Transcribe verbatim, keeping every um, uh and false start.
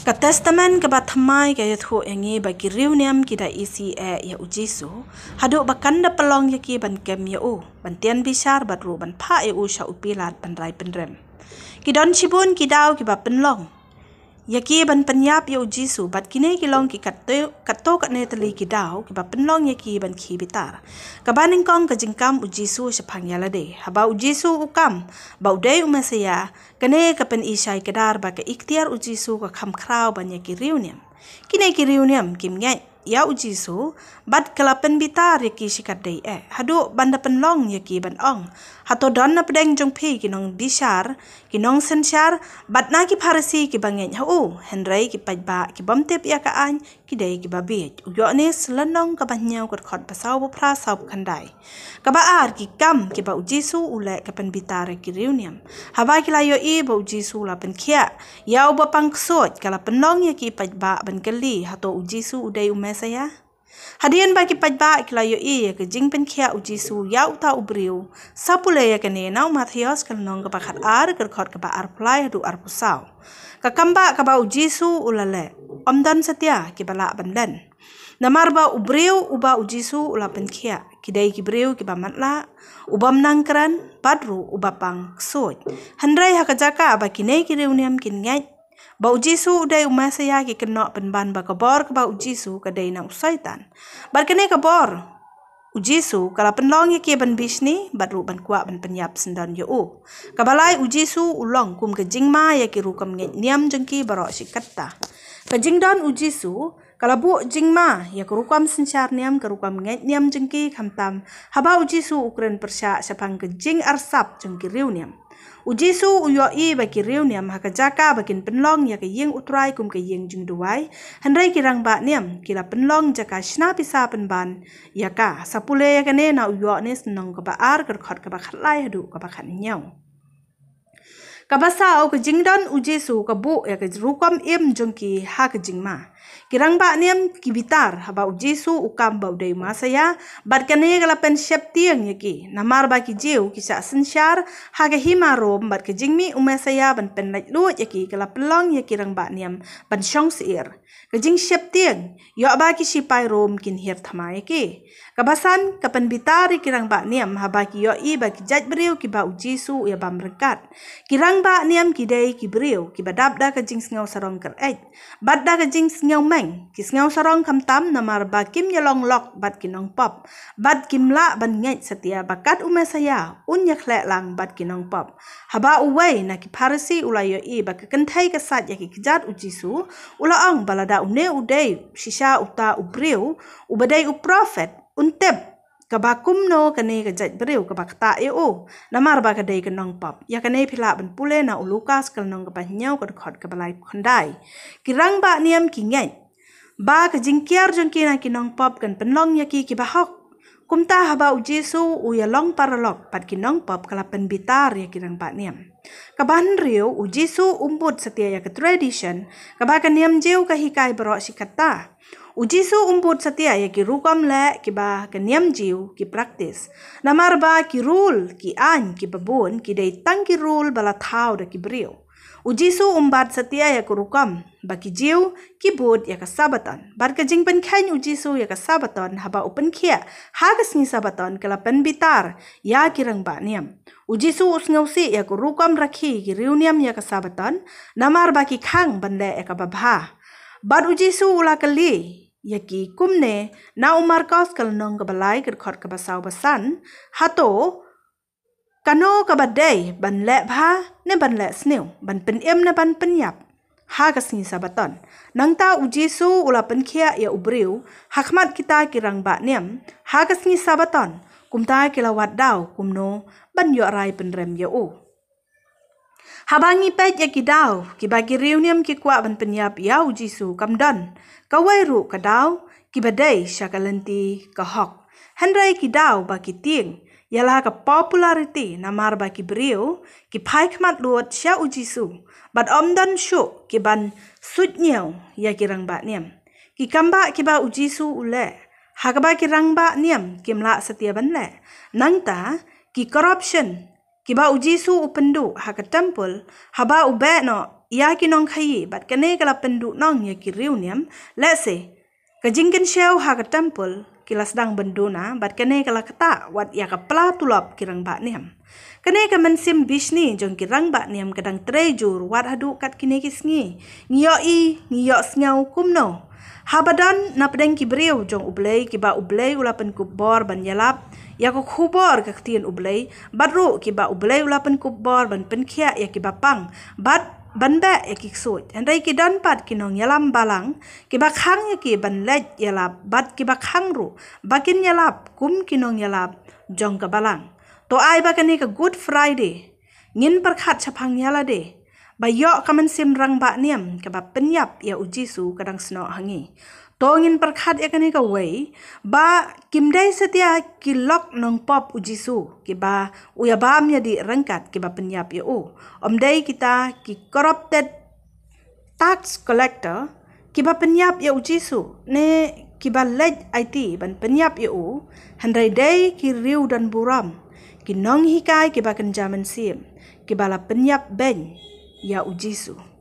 Ka Testament kaba thymmai ka ïathuh ïa ngi ba ki riewniam ki da isih eh ïa u Jisu, haduh ba kan da pynlong ïa ki ban kem ïa u, ban tian bishar bad ruh ban phah ïa u sha u Pilat ban rai pynrem. Ki don shibun ki daw kiba pynlong ïa ki ban pynïap ïa u Jisu, bad kine ki long ki katto, katto katne tylli ki daw kiba pynlong ïa ki ban khie bitar. Kaba nyngkong, ka jingkam u Jisu shaphang ïa lade. Haba u Jisu u kam ba u dei u Messaïah, kane ka pyni shai kdar ba ka iktiar u Jisu ka kham khraw ban ïa ki riewniam. Kine ki riewniam kim ngeit ïa u Jisu, bad ka la pynbitar ïa ki shikatdei eh, haduh ban da pynlong ïa ki ban ong: Hato don na pdeng jong phi ki nongbishar, ki nongsynshar, bad na ki Pharisi kiba ngeit ha u? Hynrei ki paidbah ki bym tip ïa ka aiñ ki dei kiba bieit. U Ïoannis lynnong kaba hynñiew, ka dkhot ba saw ba phra, saw ba khyndai. Kaba ar, ki kam kiba u Jisu u leh ka pynbitar ïa ki riewniam. Haba ki la ïohi ba u Jisu u la pynkhiah ïa uba pang ksuid, ka la pynlong ïa ki paidbah ban kylli: Hato u Jisu u dei u Messaïah? Hadien ba ki paidbah ki la ïohi ïa ka jingpynkhiah u Jisu ïa uta u briew, sa pule ïa kane na u Mathaios, ka lynnong kaba khatar, ka dkhot kaba arphew lai haduh arphew saw. Ka kambah kaba u Jisu u la leh, ym don satia kiba lah ban len. Namar ba u briew uba u Jisu u la pynkhiah, ki dei ki briew kiba matlah, u bym nang kren, bad ruh uba pang ksuid. Hynrei ha ka jaka ba kine ki riewniam kin ngeit ba u Jisu u dei u Messaïah, ki kynnoh pynban ba ka bor kaba u Jisu ka dei na u Soitan. Bad kane ka bor u Jisu ka la pynlong ïa ki ban bishni, bad ruh ban kwah ban pynïap syndon ïa u. Kaba lai, u Jisu u long kum ka jingma ïa ki rukom ngeit niam jong ki baroh shi katta. Ka jingdon u Jisu ka la buh jingma ïa ka rukom synshar niam, ka rukom ngeit niam jong ki, khamtam haba u Jisu u kren pyrshah shaphang ka jingarsap jong ki riewniam. U Jisu u ïohi ba ki riewniam, ha ka jaka ba kin pynlong ïa ka ïing u Trai kum ka ïing jingduwai, hynrei ki rangbah niam ki la pynlong jaka shna pisa pynban ïa ka. Sa pule ïa kane na u Ïoannis lynnong kaba ar, ka dkhot kaba khatlai haduh kaba khathynñiew. Kaba saw, ka jingdon u Jisu ka buh ïa ka rukom im jong ki ha ka jingma. Ki rangbah niam ki bitar haba u Jisu u kam ba u dei u Messaïah, bad kane ka la pynsheptieng ïa ki. Namar ba ki Jiw ki shah synshar ha ka hima Rom, bad ka jingmih u Messaïah ban pynlaitluid ïa ki ka la pynlong ïa ki rangbah niam ban shong syier. Ka jingsheptieng, ïoh ba ki shipai Rom kin hiar thma ïa ki. Kaba san, ka pynbitar ïa ki rangbah niam haba ki ïohi ba ki jaitbynriew kiba u Jisu u ïabam ryngkat. Ki rangbah niam ki dei ki briew kiba dap da ka jingsngew sarong kyreit bad da ka jingsngew meng. Ki sngew sarong khamtam namar ba kim ïalong lok bad ki nongpop, bad kim lah ban ngeit satia ba kat u Messaïah un ïakhleh lang bad ki nongpop. Haba uwei na ki Pharisi u la ïohi ba ka kynthei ka sait ïa ki kjat u Jisu, u la ong ba lada une u dei shisha uta u briew uba dei u prophet, un tip kaba kumno kane ka jaitbynriew kaba ktah ïa u, namar ba ka dei ka nongpop. Ïa kane phi lah ban pule na u Lukas ka lynnong kaba hynñiew, ka dkhot kaba laiphew khyndai. Ki rangbah niam ki ngeit ba ka jingkiar jong ki na ki nongpop kan pynlong ïa ki kiba hok. Kumta haba u Jisu u ïalong paralok bad ki nongpop, ka la pynbitar ïa ki rangbah niam. Kaba hynriew, u Jisu um bud satia ïa ka tradition kaba ka niam Jiw ka hikai baroh shi katta. U Jisu um bud satia ïa ki rukom leh kiba ka niam Jiw ki praktis. Namar ba ki rule, ki aiñ kiba bun ki dei tang ki rule ba la thaw da ki briew. U Jisu um bat satia ïa ka rukom ba ki Jiw ki bud ïa ka Sabaton. Bad ka jingpynkheiñ u Jisu ïa ka Sabaton haba u pynkhiah ha ka sngi Sabaton ka la pynbitar ïa ki rangbah niam. U Jisu u sngewsih ïa ka rukom rakhe ki riewniam ïa ka Sabaton, namar ba ki khang ban leh ïa kaba bha. Bad u Jisu u la kylli ïa ki kumne na u Markos ka lynnong kaba lai, ka dkhot kaba saw ba san: Hato kano kaba dei, ban leh bha ne ban leh sniew, ban pynim ne ban pynïap ha ka sngi Sabaton? Nangta u Jisu u la pynkhiah ïa u briew ha khmat kita ki rangbah niam ha ka sngi Sabaton. Kumta ki la wad daw kumno ban ïoh rai pynrem ïa u. Haba ngi peit ïa ki daw kiba ki riewniam ki kwah ban pynïap ïa u Jisu, kam don kawei ruh ka daw kiba dei sha ka lynti ka hok. Hynrei ki daw ba ki tieng ïa la ka popularity, namar ba ki briew ki phai khmat lut sha u Jisu, bad ym don shuh ki ban suidñiew ïa ki rangbah niam. Ki kambah kiba u Jisu u leh ha kaba ki rangbah niam kim lah satia ban leh. Nangta ki corruption kiba u Jisu u pynduh ha ka temple, haba u beh noh ïa ki nongkhaïi, bad kane ka la pynduhnong ïa ki riewniam. Lehse ka jingkynshew ha ka temple ki la sdang ban duna, bad kane ka la ktah wat ïa ka pla tulop ki rangbah niam. Kane ka mynsiem bishni jong ki rangbah niam ka dang trei jur wat haduh kat kine ki sngi. Ngi ïohi, ngi ïohsngew kumno haba don na pdeng ki briew jong U Blei kiba U Blei u la pynkup bor ban ïalap ïa ka khubor ka ktien U Blei, bad ruh kiba U Blei u la pynkup bor ban pynkhiah ïa kiba pang, bad ban beh ïa ki ksuid. Hynrei ki don pat ki nongïalam balang kiba khang ïa ki ban leit ïalap, bad kiba khang ruh ba kin ïalap kum ki nongïalap jong ka balang. To ai ba kane ka Good Friday ngin pyrkhat shaphang ïa lade, ba ïoh ka mynsiem rangbah niam kaba pynïap ïa U Jisu ka dang snoh ha ngi. To ngin pyrkhat ïa kane kawei, ba kim dei satia ki lok nongpop U Jisu kiba u ïabam ïadih ryngkat kiba pynïap ïa u. Ym dei kita ki corrupted tax collector kiba pynïap ïa U Jisu, ne kiba leit aiti ban pynïap ïa u, hynrei dei ki riew don burom, ki nonghikai kiba kynja mynsiem, kiba la pynïap beiñ ïa U Jisu.